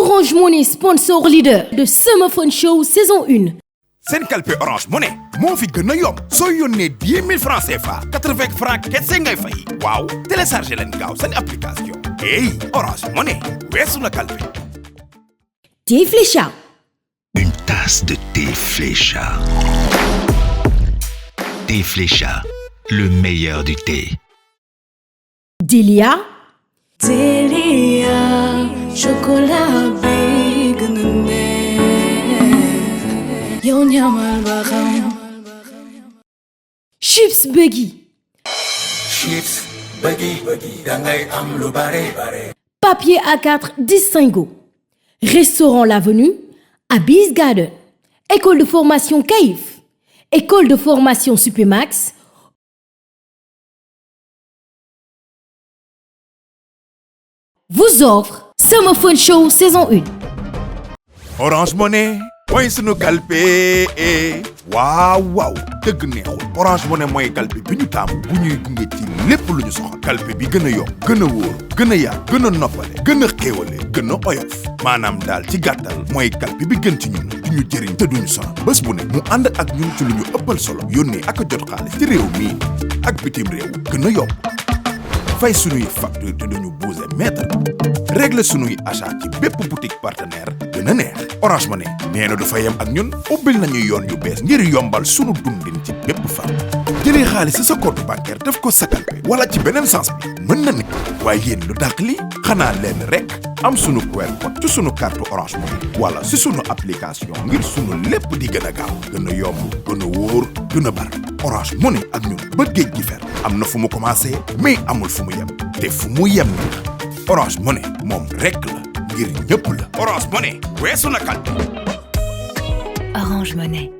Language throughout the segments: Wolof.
Orange Money, sponsor leader de Summer Fun Show saison 1. Sen kalpe Orange Money moo fi gën a yomb soo yónnee 10 000 francs CFA 80 francs kese ngay fay waaw téléchargé leen gaaw seen application hey Orange Money weesu na kalpe. Thé Flécha. Une tasse de thé Flécha. Thé Flécha, le meilleur du thé. Delia. Delia, chocolat bigane. Yon yamal bagam. Chips Buggy. Chips Buggy, dangay am lu bare. Papier A4 Distingo. Restaurant L'Avenue, Abyss Garden. École de formation CAIF. École de formation Supémax. Vous offre Summer Fun Show saison 1. Orange Money mooy sunu kalpe waaw dëgg neexul Orange Money mooy kalpe bi ñu taamu bu ñuy gunge ci lépp lu ñu soxla kalpe bi gën a yomb gën a wóor gën a yaatu gën a noppale gën a xéewale gën a oyof maanaam daal ci gàttal mooy kalpe bi gën ci ñun di ñu jëriñ te duñu sonal bés bu ne mu ànd ak ñun ci lu ñu ëppal solo yónnee ak a jot xaalis ci réew mii ak bitim réew gën a yomb fay sunuy facture te duñu buuse mètre régler sunuy achat ci bépp boutique partenaire gën a neex Orange Money nee na du fa yem ak ñun ubbil nañu yoon yu bees ngir yombal sunu dundin ci bépp fan jëlee xaalis ci sa compte bancaire def ko sa kalpe wala ci beneen sens bi mën na ne waaye yéen lu dàq li xanaa leen rek am sunu QR code ci sunu carte Orange Money wala si sunu application ngir sunu lépp di gën a gaaw gën a yomb gën a wóor gën a bar Orange Money ak ñun ba géej gi fer am na fu mu commencé mais amul fu mu yem te fu mu yem neex Orange Money moom rek la ngir ñëpp la Orange Money weesu na kalpe. Orange Money.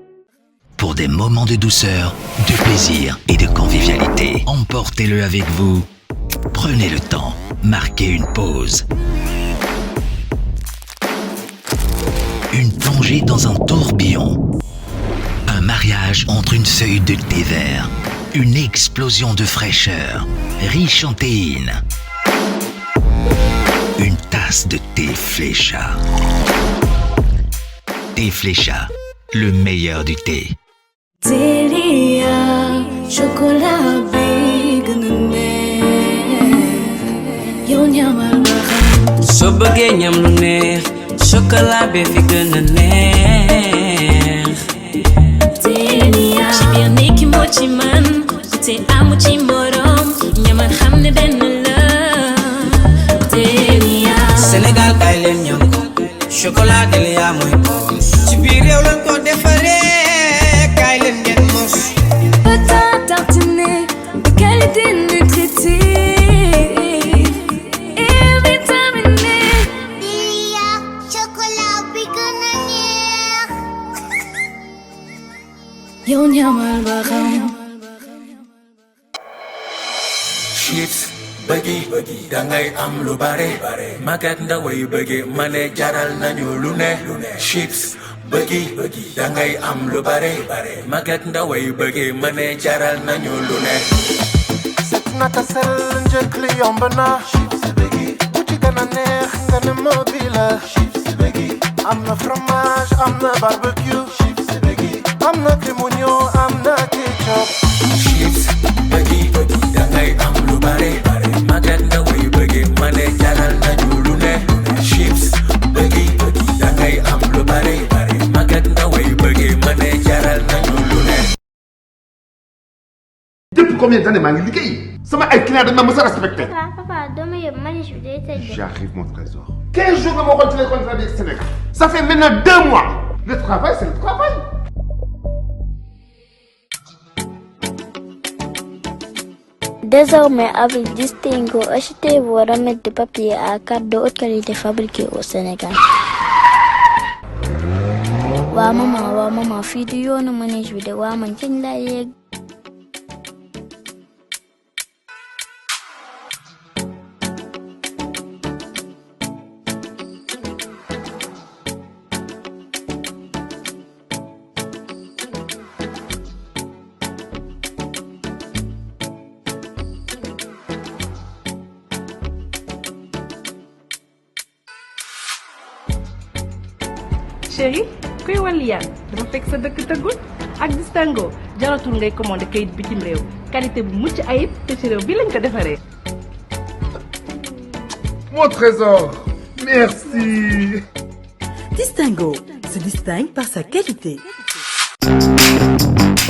Pour des moments de douceur, de plaisir et de convivialité, emportez-le avec vous. Prenez le temps, marquez une pause. Une plongée dans un tourbillon. Un mariage entre une feuille de thé vert. Une explosion de fraîcheur, riche en théine. Une tasse de thé Flécha. Thé Flécha, le meilleur du thé. Delia, chocolat bigane. Yon yamal bagam. soo bëggee ñam lu neex chocolat bi fi gën a neex. Delia, ci biir nekki moo ci man te amu ci morom ñamal xam ne benn la. Delia, Sénégal kay leen ñam ko chocolat Delia mooy ko ci biir réew lañ ko defaree kay leen ngeen mos. pâte tartinée de qualité nutritive et vitaminée. Delia, chocolat bi gën a neex. Yon yamal bagam. Chips Buggy, dangay am lu bare. Magat ndaway bëgge ma ne jaral nañu lu ne. Chips Buggy, dangay am lu bare. Magat ndaway bëgge ma ne jaral nañu lu ne. Set naka sel njëkk li yomb na. Chips Buggy bu ci gën a neex nga ne mobile. Chips Buggy am na fromage am na barbecue. Chips Buggy am na limonio am na ketchup. Chips Buggy, dangay am lu bare. Magat ndaway bëgge ma ne jaral nañu lu ne. Chips Buggy, dangay am lu bare. Magat ndaway bëgge ma ne jaral nañu lu ne. Depuis combien d'années maa ngi liggéey sama ay clients dañ ma mës a respecté. Papa, dama yëpp manif bi day tëj. J'arrive mon trésor. 15 jours nga ma waxoon ci les contrats du Sénégal. Ça fait maintenant 2 mois. Le travail c'est le travail. Désormais, avec Distingo, achetez vos remèdes de papier à carte de haute qualité fabriqués au Sénégal. waa maman fii du yoonu manège bi de waa man kañ laa yegg. chéri kuy waliyaan dafa fekk sa dëkk tëggul ak distingo jaratul ngay commandé kayit bitim réew qualité bu mucc ayib te ci réew bi lañ ko defaree. Mon trésor, merci. Distingo se distingue par sa qualité.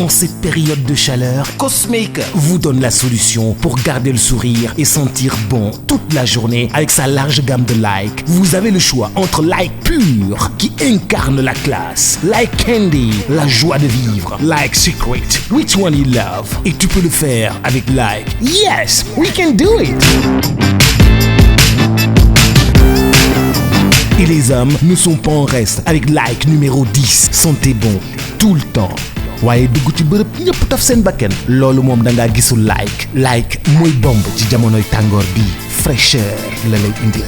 En cette période de chaleur, Cosmic vous donne la solution pour garder le sourire et sentir bon toute la journée avec sa large gamme de Like. Vous avez le choix entre Like Pure qui incarne la classe, Like Candy, la joie de vivre, Like Secret, which one you love. Et tu peux le faire avec Like. Yes, we can do it. Et les hommes ne sont pas en reste avec Like numéro 10. Sentez bon tout le temps. waaye dugg ci bërëb ñëpp taf seen bakken loolu moom da ngaa gisul Like mooy bomb ci jamonoy tàngoor bi fraîcheur la lay indil.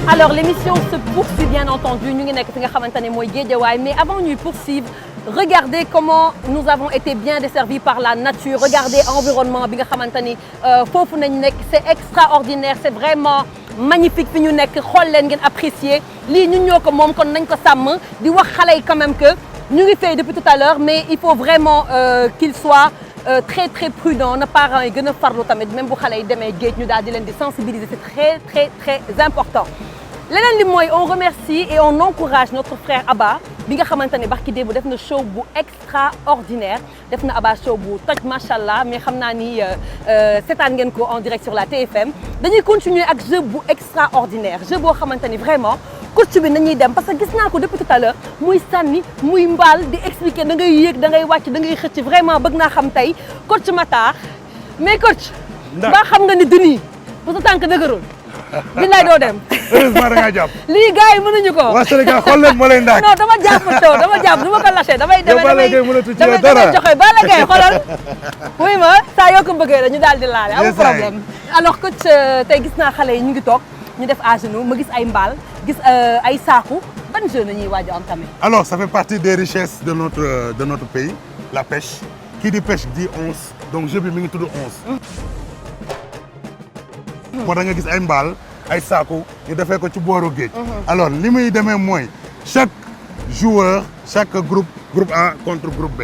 Alors l'émission se poursuit bien entendu ñu ngi nekk fi nga xamante ne mooy Guédiawaye mais avant ñuy poursuivre regardez comment nous avons été bien desservis par la nature regardez environnement bi nga xamante ni foofu nañ nekk c'est extraordinaire c'est vraiment magnifique fi ñu nekk xool leen ngeen apprécier lii ñun ñoo ko moom kon nañ ko sàmm di wax xale yi quand même que ñu ngi fay depuis tout à l'heure mais il faut vraiment qu'ils soient très très prudents na parents yi gën a farlu tamit même bu xale yi demee géej ñu daal di leen di sensibiliser c'est très très très important. leneen li mooy on remercie et on encourage notre frère Abba bi nga xamante ne barki démb def na show bu extraordinaire def na Abba show bu toj machallah mais xam naa ni seetaan ngeen ko en direct sur la TFM dañuy continuer ak jeu bu extraordinaire jeu boo xamante ni vraiment coach bi nañuy dem parce que gis naa ko depuis tout à l'heure muy sànni muy mbaal di expliquer da ngay yéeg da ngay wàcc da ngay xëcc vraiment bëgg naa xam tey coach Matar mais coach ba xam nga ni duni bu sa tànk dëgërul billaay doo dem. heureusement da ngaa jàpp. lii gars yi mënuñu ko. waa Sénégal xool leen moo lay ndaak. non dama jàpp taw dama jàpp du ma ko lâché damay joxe Balla Gaye xoolal. oui ma saa yoo ko bëggee dañu daal di laale amul problème. alors coach tey gis naa xale yi ñu ngi toog ñu def à genoux ma gis ay mbaal gis ay saaku ban jeu la ñuy waaj a entamé. alors ça fait partie des richesses de notre pays la pêche qui dit pêche dit once donc jeu bi mi ngi tudd once. moo tax nga gis ay mbaal ay saaku ñu defee ko ci booru géej. alors li muy demee mooy chaque joueur chaque groupe A contre groupe B.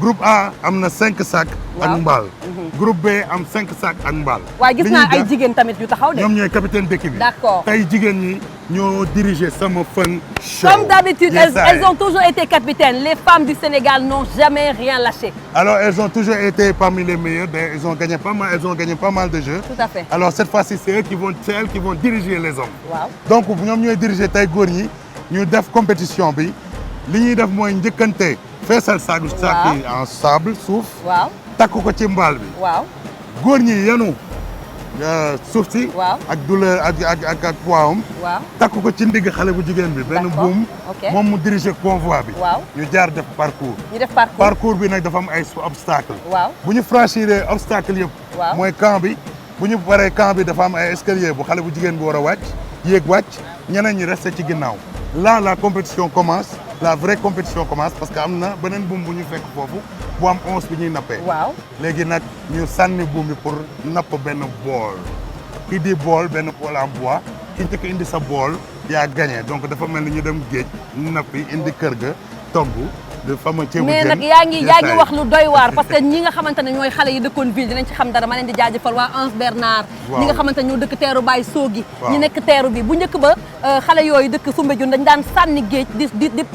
groupe A am na 5 sacs. ak mbaal. groupe B am 5 sacs ak mbaal. waaw gis naa ay jigéen tamit yu taxaw de. ñoom ñooy capitaine d'équipe bi. d'accord tey jigéen ñi ñoo diriger sama fun show. comme d'habitude elles ont toujours été capitaines les femmes du Sénégal n'ont jamais rien lâché. alors elles ont toujours été parmi les meilleures elles ont gagné pas mal de jeux. tout à fait alors cette fois-ci c'est elles qui vont diriger les hommes. waaw donc ñoom ñooy diriger tey góor ñi ñu def compétition bi li ñuy def mooy njëkkante feesal saak yi en sable suuf. waaw takk ko ci mbaal bi. waaw góor ñi yenu suuf si. waaw ak douleur ak poids-am. waaw takk ko ci ndigg xale bu jigéen bi. benn buum moom mu diriger convoi bi. waaw ñu jaar def parcours. ñu def parcours bi nag dafa am ay obstacle. waaw bu ñu franchir obstacle yëpp. waaw mooy camp bi bu ñu paree camp bi dafa am ay escalier bu xale bu jigéen bi war a wàcc yéeg wàcc ñeneen ñi resté ci ginnaaw. là la compétition commence la vraie compétition commence parce que am na beneen buum bu ñu fekk foofu bu am 11 bi ñuy nappee. waaw léegi nag ñu sànni buum bi pour napp benn bool ki di bool benn bool en bois ki njëkk indi sa bool yaa gagné donc dafa mel ni ñu dem géej nappi indi kër ga togg de fama ceebu mais nag yaa ngi wax lu doy waar parce que ñi nga xamante ne ñooy xale yi dëkkoon ville dinañ ci xam dara ma leen di jaajëfal waa Anse Bernard ñi nga xamante ne ñoo dëkk teeru Baye Soogi ñi nekk teeru bi bu njëkk ba xale yooyu dëkk Soumbédioune dañ daan sànni géej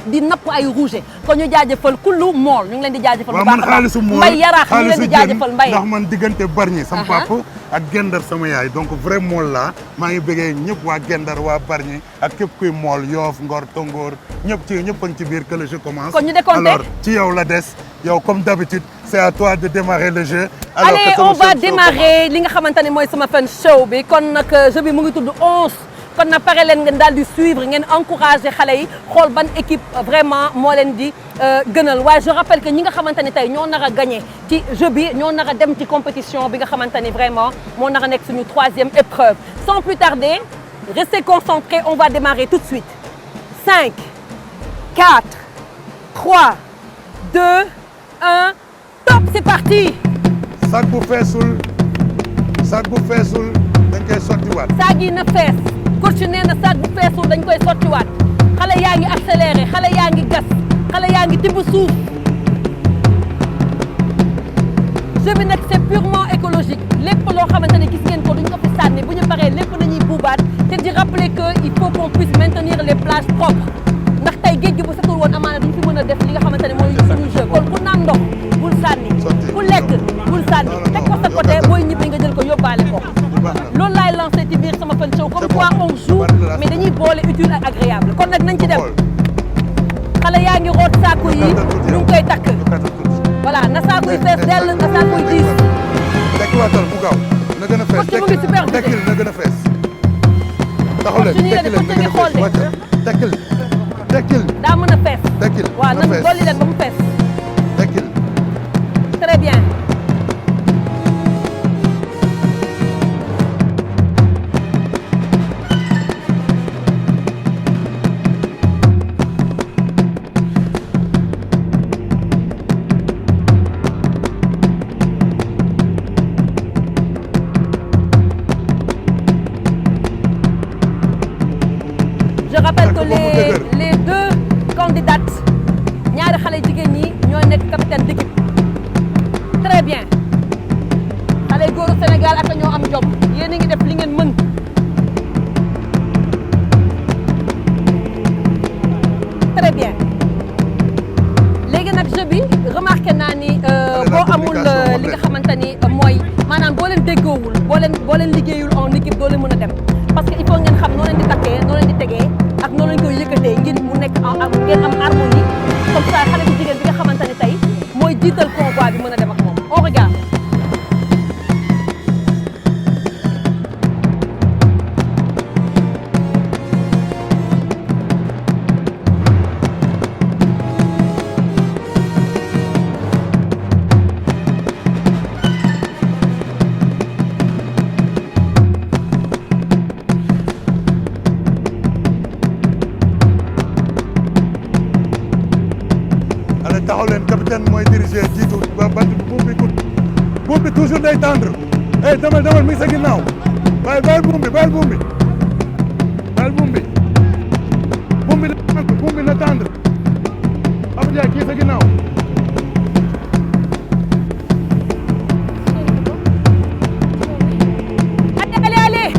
di napp ay rouge kon ñu jaajëfal kullu mool ñu ngi leen di jaajëfal bu baax xaalisu mool Mbay Yaraax ñu ngi leen di jaajëfal Mbay ndax man diggante Bargny sama papa ak Gendar sama yaay donc vrai mool la maa ngi bëggee ñëpp waa Gendar waa Bargny ak képp kuy mool Yoff Ngor Tongoor ñëpp a ngi ci biir que le jeu commence. kon ñu décompté alors ci yow la des yow comme d'habitude c'est à toi de démarrer le jeu. allez on va démarrer li nga xamante ne mooy sama fan show bi kon nag jeu bi mu ngi tudd 11 kon nag pare leen ngeen daal di suivre ngeen encourager xale yi xool ban équipe vraiment moo leen di gënal waaye je rappelle que ñi nga xamante ne tey ñoo nar a gagné ci jeu bi ñoo nar a dem ci compétition bi nga xamante ni vraiment moo nar a nekk suñu 3e épreuve sans plus tarder Restez concentrés, on va démarrer tout de suite. 5, 4, 3, 2, 1, top, c'est parti. sac bu feesul dañ koy sottiwaat. saag yi na fees coach nee na saag bu feesul dañ koy sottiwaat xale yaa ngi accéléré xale yaa ngi gas xale yaa ngi tibb suuf. jeu bi nag c'est purement écologique lépp loo xamante ne gis ngeen ko duñ ko fi sànni bu ñu paree lépp nañuy buubaat te di rappeler que il faut qu'on puisse maintenir les plages propres ndax tey géej gi bu setul woon amaana duñ fi mën a def li nga xamante ne mooy suñu jeu kon ku naan ndox bul sànni ku lekk bul sànni teg ko sa côté booy ñibbi nga jël ko yóbbaale ko loolu laay lancé ci biir sama fan show comme quoi on joue mais dañuy boole utile ak agréable kon nag nañ ci dem xale yaa ngi root saaku yi ñu ngi koy takk voilà na saaku yi fees dell na saaku yi diis tekkiwaatal mu gaaw na gën a fees tekkil na gën a fees taxaw leen tekkil na gën a fees wàccal tekkil daa mën a fees tekkil waaw nan dolli leen ba mu fees tekkil très bien je rappelle que les deux candidates ñaari xale jigéen ñi ñoo nekk capitaine d'équipe très bien xale góoru Sénégal ak ñoo am jom yéen a ngi def li ngeen mën très bien léegi nag jeu bi remarqué naa ni boo amul li nga xamante ni mooy maanaam boo leen déggoowul boo leen liggéeyul en équipe doo leen mën a dem parce que il faut ngeen xam noo leen di takkee noo leen di tegee ak noo leen koy yëkkatee ngeen mu nekk ngeen am harmonie comme ça xale bu jigéen bi nga xamante ne tey mooy jiital convoi bi mën a dem ak moom on regarde. taxaw leen capitaine mooy diriger jiitu ba bant bi buum bi toujours day tendre eh demal mi ngi sa ginnaaw bàyyil buum bi buum bi na tendre Abou Ndiaye kii sa ginnaaw allez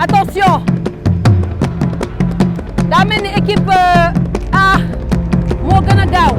attention daa mel ni équipe A moo gën a gaaw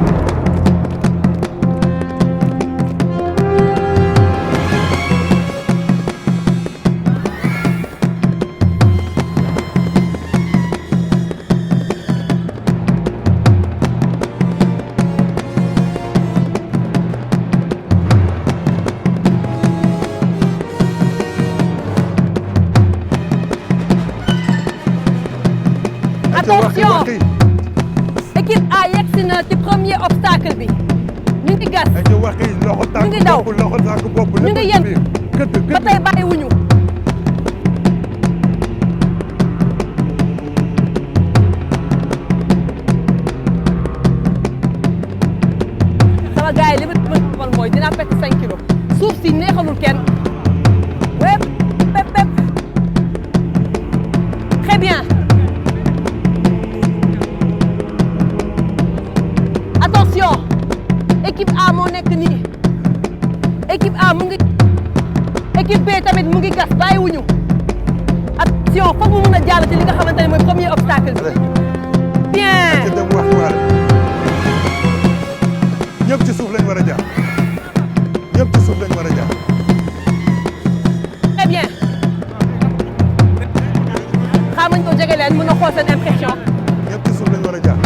attention équipe A yegsi na ci premier obstacle bi ñu ngi gas ñu ngi daw ñu ngi yen ba tey bàyyiwuñu sama gars yi li ma xamal mooy dinaa pekk 5 kilos suuf si neexalul kenn wépp très bien attention équipe A moo nekk nii équipe A mu ngi équipe B tamit mu ngi gas bàyyiwuñu attention foog mu mën a jàll ci li nga xamante ne mooy premier obstacle bi bien ñëpp ci suuf lañ war a jaar très bien xam nañ ko jege leen mën a xool seen impression ñëpp ci suuf lañ war a jaar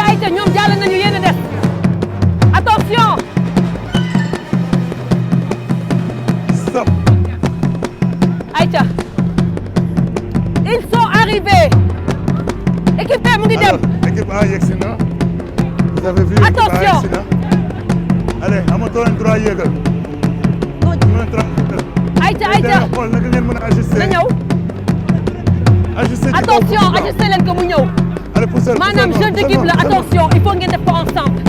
ayca ñoom jàll nañu yéen a def attention stop ayca ils sont arrivés équipe B mu ngi dem équipe A yegsi na vous avez vu attention allez amatul amatoo leen droit yéegal. ayca xool naka ngeen mën a ajuster. na ñëw. ajuster ci attention ajuster leen ko mu ñëw. allez poussez maanaam jeu d'équipe la attention il faut ngeen def ko ensemble.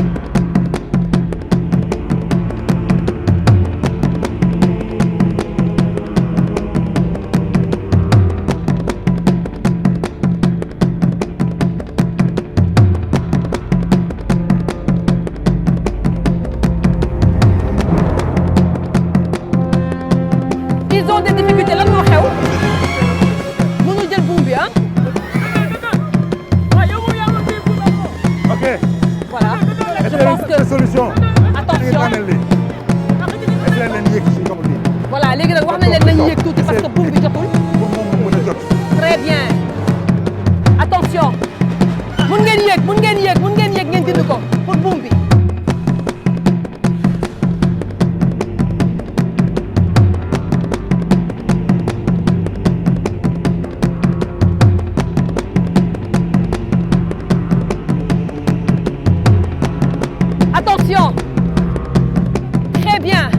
Ils ont des difficultés lan moo xew. mënul jël buum bi ah. ok. voilà je pense que solution. attention. essayé leen yéeg ci kaw lii. voilà léegi nag wax nañ leen nañu yéeg tuuti parce que buum bi jotul. pour moom mu mën a jot. très bien. attention. mun ngeen yéeg ngeen dindi ko pour buum bi. Attention. Très bien.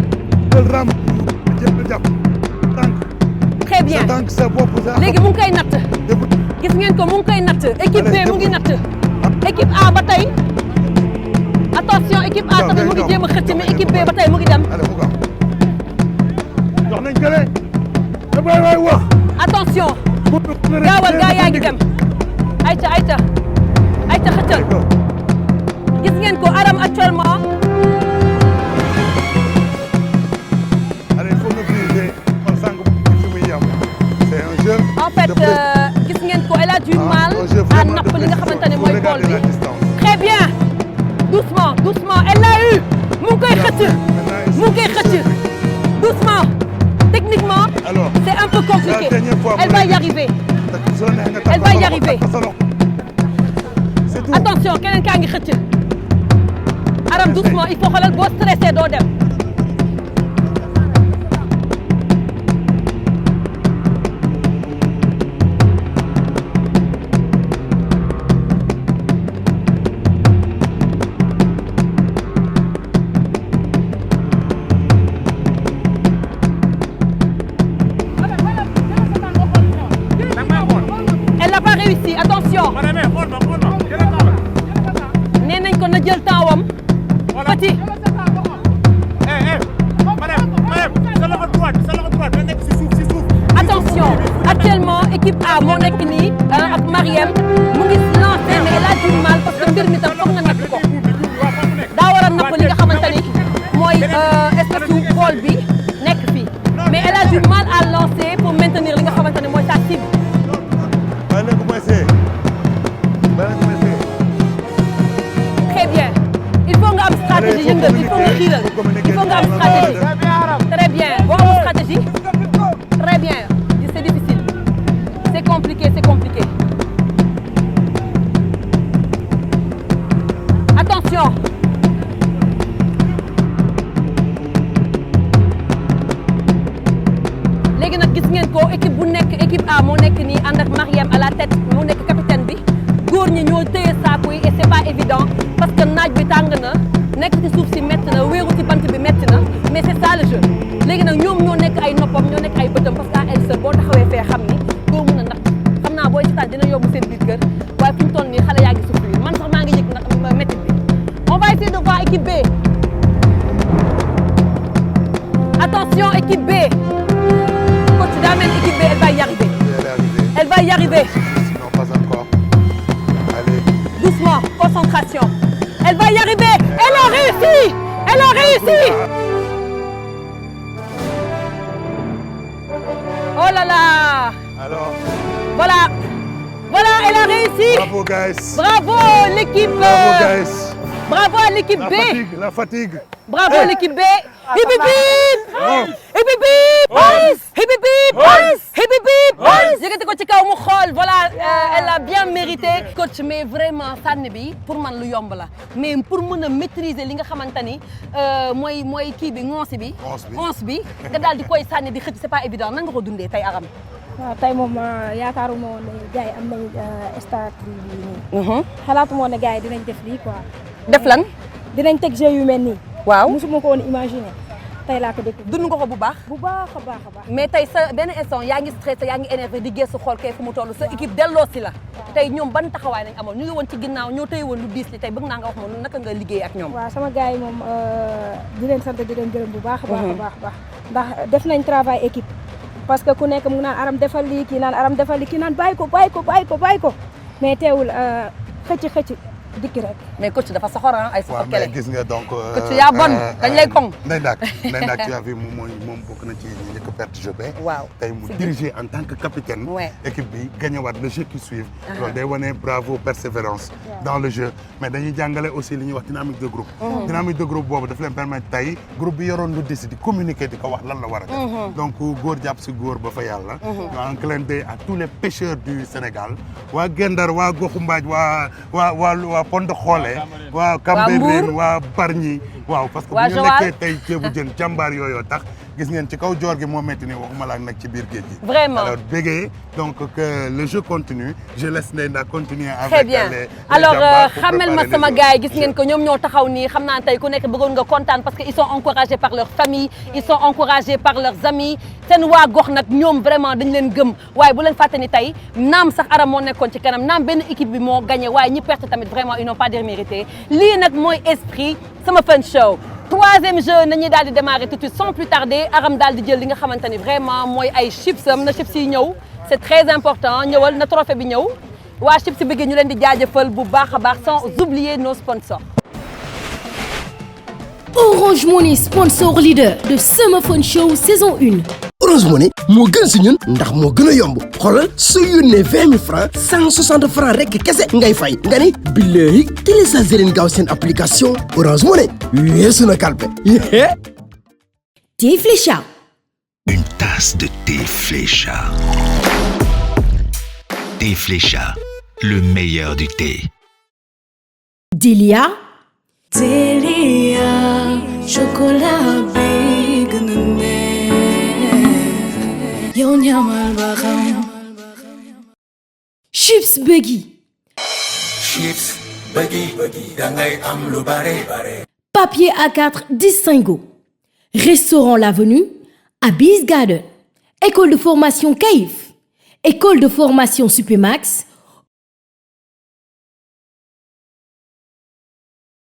Très bien. léegi mu ngi koy natt. gis ngeen ko mu ngi koy natt. équipe B mu ngi natt. équipe A ba tey. attention équipe A tamit mu ngi jéem a xëcc mais équipe B ba tey mu ngi dem. jox nañ gële. damay waay wax. attention. gaawal gaa yaa ngi dem. ayca xëccal. gis ngeen ko Aram actuellement. allez il faut me briser man sànq fi muy yem. c'est un jeu. en fait gis ngeen ko elle a du mal à napp li nga xamante ne mooy bool bi. très bien. doucement elle l'a eu. mu ngi koy xëcc. doucement. techniquement. alors c'est un peu compliqué. elle va y arriver. attention keneen kaa ngi xëcc. Aram doucement il faut xoolal boo stressé doo dem. Elle n'a pas réussi attention. nee nañ ko na jël temps wam. petit. attention actuellement équipe A moo nekk nii ak Mariem mu ngi lancé mais elle a du mal parce que mbir mi tam foog nga natt ko daa war a napp li nga xamante ni mooy espèce su bool bi nekk fii mais elle a du mal à lancer pour maintenir li nga xamante ni mooy sa cible. très bien il faut nga am stratégie yëngal il faut nga xiiral il faut nga am stratégie très bien boo amul stratégie très bien c'est difficile c'est compliqué attention léegi nag gis ngeen ko équipe bu nekk équipe A moo nekk nii ànd ak Mariem à la tête moo nekk capitaine bi góor ñi ñoo téye saako yi et c'est pas évident parce que naaj bi tàng na nekk ci suuf si métti na wéeru ci bant bi métti na mais c'est ça le jeu léegi nag ñoom ñoo nekk ay noppam ñoo nekk ay bëtam parce que à elle seule boo taxawee fee xam ni doo mun a ndax xam naa booy seetaan dina yóbbu seen biir kër waaye fi mu toll nii xale yaa ngi souffrir man sax maa ngi yëg nag métti bi on va essayer de voir équipe B attention équipe B coach daa mel équipe B elle va y arriver elle va y arriver non pas encore allez doucement concentration elle va y arriver elle a réussi oh là là alors voilà elle a réussi bravo guys bravo l'équipe bravo guys bravo à l'équipe B la fatigue bravo l'équipe B hip hip hip hip hip hip yëkkati ko ci kaw mu xool voilà elle a bien mérité coach mais vraiment sànni bi pour man lu yomb la mais pour mën a maîtriser li nga xamante ni mooy kii bi ŋoos bi nga daal di koy sànni di xëcc c'est pas évident nan nga ko dundee tey Aram waaw tey moom yaakaaruma woon ne gars yi am nañu stade bii nii xalaatuma woon ne gars yi dinañ def lii quoi def lan dinañ teg jeu yu mel nii waaw musuma ko woon imaginer tey laa ko dégg. dund nga ko bu baax. bu baax a baax a baax. mais tey sa benn instant yaa ngi stressé yaa ngi énervé di gëstu xool kay fu mu toll sa équipe delloo si la. tey ñoom ban taxawaay nañ amoon ñu ngi woon ci ginnaaw ñoo tey woon lu diis li tey bëgg naa nga wax moom naka nga liggéey ak ñoom. waaw sama gars yi moom di leen sant di leen gërëm bu baax a baax a baax ndax def nañ travail équipe parce que ku nekk mu naan aram defal lii kii naan aram defal lii kii naan bàyyi ko mais teewul xëcc dikki rek. mais coach dafa soxor ay soxor kele. mais gis nga donc. coach yaa bon dañ lay koŋ. Ndeye Ndack tu as vu moom bokk na ci ñi njëkk a perte jeu be. waaw tey mu diriger en tant que capitaine. équipe bi gagné waat le jeu qui suit. loolu day wane bravo persévérance. dans le jeu mais dañuy jàngale aussi li ñuy wax dynamique de groupe. dynamique de groupe boobu daf leen permettre tey groupe bi yoroon lu décide di communiquer di ko wax lan la war a def. donc góor jàpp si góor ba fa yàlla. un clin d'œil à tous les pêcheurs du Sénégal. waa Gendar waa Goxu Mbaaj waa Pont de Xoole waa Cambérène waa Bargny waaw parce que bu ñu nekkee tey ceebu jën jàmbaar yooyu tax gis ngeen ci kaw joor gi moo métti ni waxuma la ak nag ci biir géej gi. Vraiment. Alors bégee donc que le jeu continue je laisse Ndeye Ndack continuer avec très bien alors xamal ma sama gars yi gis ngeen ko ñoom ñoo taxaw nii xam naa tey ku nekk bëggoon nga kontaan parce que ils sont encouragés par leur famille ils sont encouragés par leurs amis seen waa gox nag ñoom vraiment dañ leen gëm waaye bu leen fàtte ni tey naam sax aram moo nekkoon ci kanam naam benn équipe bi moo gagné waaye ñi perte tamit vraiment ils n'ont pas démérité lii nag mooy esprit sama Fun Show. Troisième jeu nañuy daal di démarrer tout de suite sans plus tarder aram daal di jël li nga xamante ni vraiment mooy ay chips am na chips yi ñëw c'est très important ñëwal na trophée bi ñëw waa chips bëgg ñu leen di jaajëfal bu baax a baax sans oublier nos sponsors. Orange Money, sponsor leader de Summer Fun Show saison 1. Orange Money moo gën si ñun ndax moo gën a yomb xoolal soo yónnee 20 000 francs 160 francs rek kese ngay fay nga ni billahi téléchargé leen gaaw seen application Orange Money weesu na kalpe. Thé Flécha. Une tasse de thé Flécha. Thé Flécha, le meilleur du thé. Delia. Delia, chocolat bi gën a neex yow ñamal ba xam. Chips Buggy. Chips Buggy dangay am lu bare. Papier A4 Distingo. Restaurant L'Avenue, Abyss Garden. École de formation CAIF. École de formation Supémax.